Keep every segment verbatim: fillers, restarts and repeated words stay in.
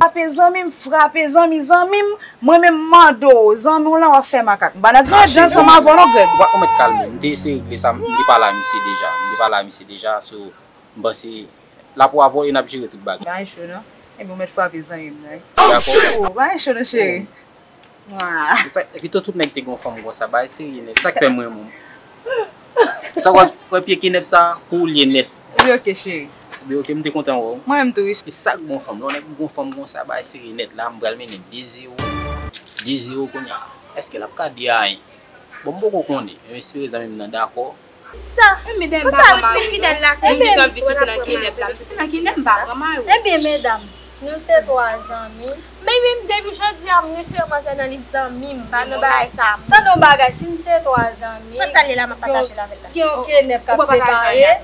Frape zanmi m, frape zanmi, zanmi m, mwen menm m mande w, zanmi w lan w ap fè makak. M pa nan grangè ansanm avè w non, Greg. Ou pa, ou mèt kalme w. M te eseye regle sa, m te pale a misye deja. M te pale a misye deja, so, m panse, la pou avè w e n ap jere tout bagay. Bagay cho non. Ebyen, ou mèt frape zanmi m nan, wi. Dakò. Oh, bagay cho non, cheri. Mwa. Se sa, pito tout nèg te gon fanm konsa, bagay serye nèt. Sa k fè mwen, mwen. Sa w wè pye kenèp sa, kou l ye nèt. Wi, oke, cheri. Wi, oke, m te kontan wè w. Mwen menm tou, wi. E sa k bon fanm, lè w nèg gon fanm konsa, bagay serye nèt la, m pral mennen de zewo. De zewo kounye a. Èske l ap ka di ayen? Bon, m poko konnen, men m espere zanmi m nan dakò. Sa. Konsa yo t pi fidèl la ke li. Ebyen, m soti nan kenèp la. M soti nan kenèp, m pa pran mayo. Ebyen, medam, nou se twa zanmi. Men, men, depi jodi a, m retire manzè nan lis zanmi m. Pa nan bagay sa, m. Tande yon bagay, si n se twa zanmi, gen yon kenèp k ap separe.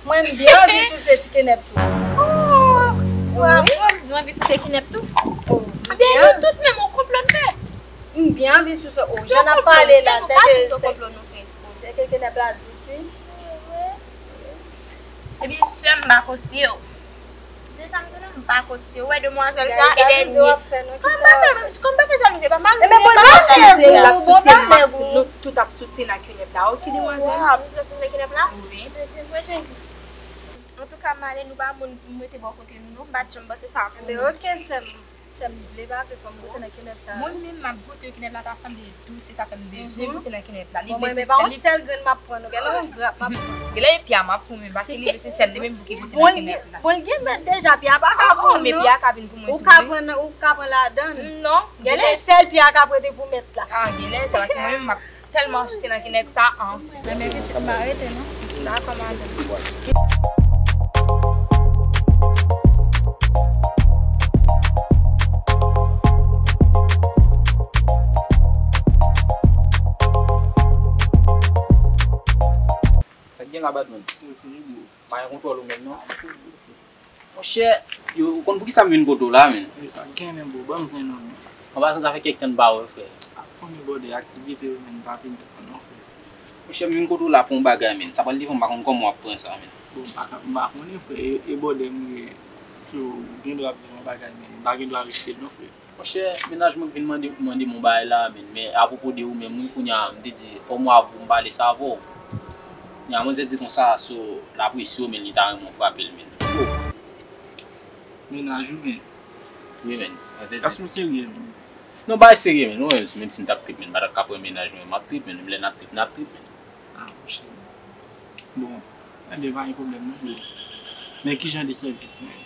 Mwen, m byen anvi souse ti kenèp tou. Oh! Bravo! Nou anvi souse kenèp tou? Oh, m byen. Ebyen, nou tout menm, yon konplo n fè. M byen anvi souse. Oh, jan n ap pale la, se ke, se, oh, se ke kenèp la dous, wi. Ebyen, sè m, m pa konseye w. Deja, m tande m pa konseye w. Ou wè demwazèl sa, e dènye. Kòm pa fè, kòm pa fè jalouzi, pa mal. Ebyen, bon, l ap souse, l ap souse, l ap souse. Nou tout ap souse nan kenèp la. Oke, demwazèl. Waw, nou tout ap souse nan kenèp la? Wi. Mwen, Jezi. Antouka, m ale, nou pa moun pou m rete bò kote nou, non. M pa t janm panse sa pou nou. Ebyen, oke, sè m. Sè m, vle pa vle, fò m goute nan kenèp sa. Mwen menm, m ap goute kenèp la, ta sanble dous, se sa fè m bezwen goute nan kenèp la. Li vle se sèl li. Bon, mwen, men pa yon sèl grenn m ap pran, non. Gen lè yon grap m ap pran. Gen lè e pye a m ap pran, men paske li vle se sèl li menm pou ki goute nan kenèp la. Bon, l gen mèt deja, pye a pa ka pou ou, non. Ah bon, men pye a ka vin pou mwen tou, wi. Ou ka pran, ou ka pran ladan l. Non. Gen lè sèl pye a ka prete pou mèt la. Ah, gen lè sa, paske mwen menm, m ap tèlman souse nan kenèp sa, anfen. Enben, pitit, m pa rete, non. Dakò, madanm. Sa k gen la, badman? Yo, se bro. Pa gen kontwòl ou menm, non? Monchè, yo, ou konn poukisa m vin kote w la, menn? Yo, sa k gen, menn, bro? Ban m zen non, menn. An pasan, sa fè kèk tan n pa wè, frè. Ap konnen, brother, aktivite yo, menn, pa vin non, frè. Monchè, m vin kote w la pou yon bagay, menn. Sa pral devan m pa konn kòman w ap pran sa, menn. Bon, m pa ka, m pa konnen, frè. E, e brother m ye. So, ou gen dwa ap di m yon bagay, menn. M pa gen dwa rejte l non, frè. Monchè, mennaj mwen k vin mande, mande m yon bagay la, menn, men apwopo de ou menm, wi, kounye a, m te di, fò m wè avè w, m pale sa avè w. Kounye a, manzè di konsa, so, l apresye w, menn, li ta renmen w frape l, menn. Oh. Mennaj ou, menn? Wi, menn. Manzè di. Èske w serye, menn? Non, bagay serye, menn. Ou wè, menm si m t ap trip, menn, m pa t ap ka pran mennaj mwen, m ap trip, menn. Menm lè n ap trip, n ap trip, menn. Ah, monchè. Bon, enben, pa gen pwoblèm non, bro. Men ki jan de sèvis, menn?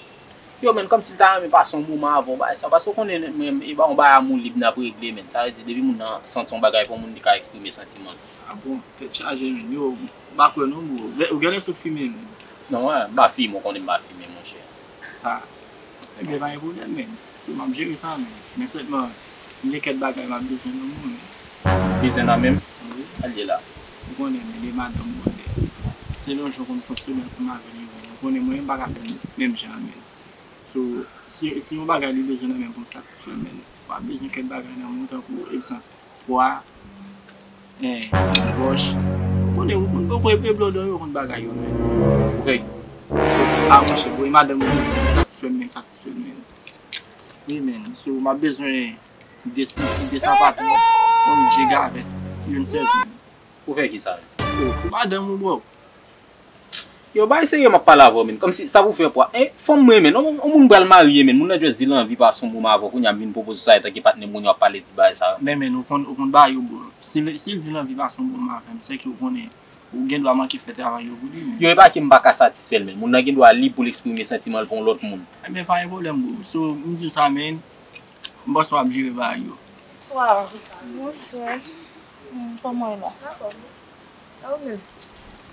Yo, menn, kòmsi l ta renmen pase yon moman avè w, bagay sa. Paske w konnen, menn, e pa yon bagay amour libre n ap regle, menn. Sa vle di, depi moun nan santi yon bagay pou yon moun, li ka eksprime santiman l. Ah bon, tèt chaje, menn. Yo, m pa kwè non, bro. Ou genlè sot fimen, menn. Non, m pa fimen, ou konnen m pa fimen, monchè. Ah. Ebyen, pa gen pwoblèm, menn. So, m ap jere sa, menn. Men sèlman, m gen kèk bagay m ap bezwen nan men w, menn. Bezwen nan men m? Wi. Al ye la. Ou konnen, menn, e madanm mwen, menn. Se yon jan w konn fonksyone ansanm avè l, menn. Ou konnen, mwen menm, m pa ka fè l menm jan, menn. So, si, si yon bagay li bezwen nan men m pou m satisfè l, menn, m ap bezwen kèk bagay nan men w, tankou, egzanp, pwa, en, wòch. Ou konnen, ou konn, ou konn, e blòdò yo konn bagay yo, menn. Ou fè. Ah, monchè, bro, e madanm ou, menn, satisfè m, menn, satisfè m, menn. Wi, menn. So, m ap bezwen de, de sapat, yon jig avèk yon sèz, menn. Ou fè kisa, menn? Oh, pou madanm ou, bro. Yo, bay serye, m ap pale avè w, menn. Kòmsi, sa pou fè pwa. E, fanm mwen, menn. On, on moun pral marye, menn. Moun nan just di l anvi pase yon moman avè w. Kounye a, m vin pwopoze w sa, etanke patnè m, kounye a w ap pale tout bagay sa yo. Men, menn, ou konn, ou konn bagay yo, bro. Si l, si l di l anvi pase yon moman avè m, se ke ou konnen, ou gen dwa manke fè travay yo pou li, menn. Yo, e pa ke m pa ka satisfè l, menn. Moun nan gen dwa lib pou l eksprime santiman l pou yon lòt moun. Ebyen, pa gen pwoblèm, bro. So, m di w sa, menn. M panse w ap jere bagay yo. Bonswa. Bonswa. Hmm, kòman w ye la? Anfòm. E ou menm?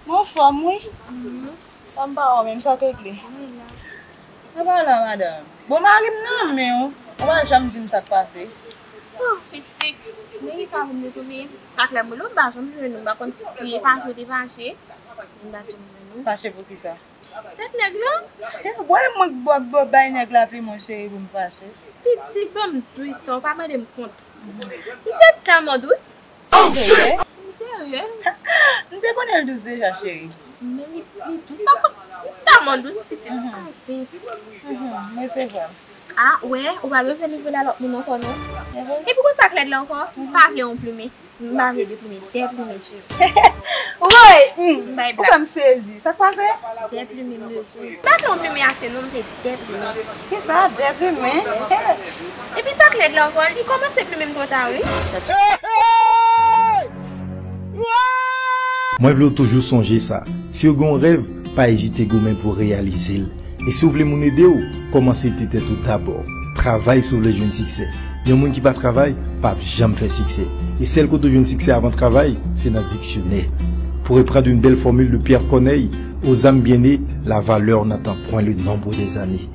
Mwen anfòm, wi. Mhm. Sa m pa wè w menm, sa k regle? Mwen la. Sa pa la, madanm. Bon, mari m nan men w. Ou pa janm di m sa k pase. Oh, pitit. Men kisa pou m te tou menm? Chak lè m rele w, m pa janm jwenn ou. M pa konn si se fache w te fache. M pa janm jwenn ou. Fache pou kisa? Tèt nèg la. Wè mwen k bò, bò, bay nèg la pi, monchè, pou m fache. Pitit, ban m di w istwa, ou pa mande m kont. Misye tèlman dous. Ou serye? M serye. M te konnen l dous deja, cheri. Men li, li dous, pa kont, li tèlman dous, pitit. Mhm. Anfen. Mhm, mwen se vrè. Ah, wè, ou pa bezwen livre l a lòt moun ankò non. Epi konn sa k lèd la ankò? M pa vle yon plimen. M pa vle de plimen, de plimen cheri. Woy! M bay Ou blag. fè m sezi. Sa k pase? De plimen m bezwen. M pa vle yon plimen ase non, m vle de plimen. Kisa? De plimen? Epi sa k lèd la ankò, li kòmanse plimen m twò ta wi. Mwen vle w toujou sonje sa. Si w gen yon rèv, pa ezite goumen pou w reyalize l. E si w vle moun ede w, kòmanse ede tèt ou dabò. Travay si w vle jwenn siksè. Yon moun ki pa travay, p ap janm fè siksè. E sèl kote w jwenn siksè avan travay, se nan diksyonè. Pour reprendre une belle formule de Pierre Corneille, aux âmes bien nées, la valeur n'attend point le nombre des années.